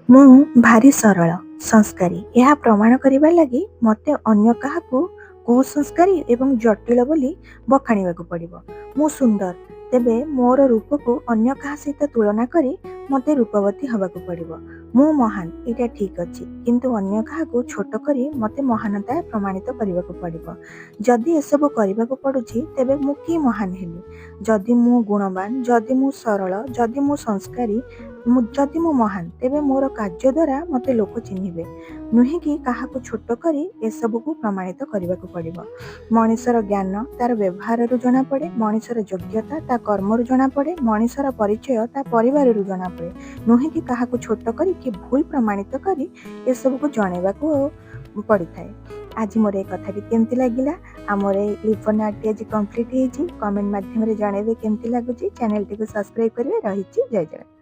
ମୁଁ ଭାରି ସରଳ, ସଂସ୍କାରୀ, ଏହା ପ୍ରମାଣ କରିବା ଲାଗି ମୋତେ ଅନ୍ୟ କାହାକୁ କୁସଂସ୍କାରୀ ଏବଂ ଜଟିଳ ବୋଲି ବଖାଣିବାକୁ ପଡ଼ିବ। ମୁଁ ସୁନ୍ଦର, ତେବେ ମୋର ରୂପକୁ ଅନ୍ୟ କାହା ସହିତ ତୁଳନା କରି ମୋତେ ରୂପବତୀ ହେବାକୁ ପଡ଼ିବ। ମୁଁ ମହାନ, ଏଇଟା ଠିକ୍ ଅଛି, କିନ୍ତୁ ଅନ୍ୟ କାହାକୁ ଛୋଟ କରି ମୋତେ ମହାନତା ପ୍ରମାଣିତ କରିବାକୁ ପଡ଼ିବ। ଯଦି ଏସବୁ କରିବାକୁ ପଡ଼ୁଛି, ତେବେ ମୁଁ କି ମହାନ ହେଲି? ଯଦି ମୁଁ ଗୁଣବାନ, ଯଦି ମୁଁ ସରଳ, ଯଦି ମୁଁ ସଂସ୍କାରୀ, ଯଦି ମୁଁ ମହାନ, ତେବେ ମୋର କାର୍ଯ୍ୟ ଦ୍ୱାରା ମୋତେ ଲୋକ ଚିହ୍ନିବେ, ନୁହେଁ କି କାହାକୁ ଛୋଟ କରି ଏସବୁକୁ ପ୍ରମାଣିତ କରିବାକୁ ପଡ଼ିବ। ମଣିଷର ଜ୍ଞାନ ତାର ବ୍ୟବହାରରୁ ଜଣାପଡ଼େ। ମଣିଷର ଯୋଗ୍ୟତା ତା କର୍ମରୁ ଜଣାପଡ଼େ। ମଣିଷର ପରିଚୟ ତା ପରିବାରରୁ ଜଣାପଡ଼େ, ନୁହେଁ କି କାହାକୁ ଛୋଟ କରି କି ଭୁଲ ପ୍ରମାଣିତ କରି ଏସବୁକୁ ଜଣେଇବାକୁ ପଡ଼ିଥାଏ। ଆଜି ମୋର ଏ କଥାଟି କେମିତି ଲାଗିଲା? ଆମର ଏଇ ଲିପନ ଆର୍ଟଟି ଆଜି କମ୍ପ୍ଲିଟ୍ ହେଇଛି। କମେଣ୍ଟ ମାଧ୍ୟମରେ ଜଣେଇବେ କେମିତି ଲାଗୁଛି। ଚ୍ୟାନେଲଟିକୁ ସବସ୍କ୍ରାଇବ୍ କରିବେ। ରହିଛି, ଜୟ ଜଗନ୍ନାଥ।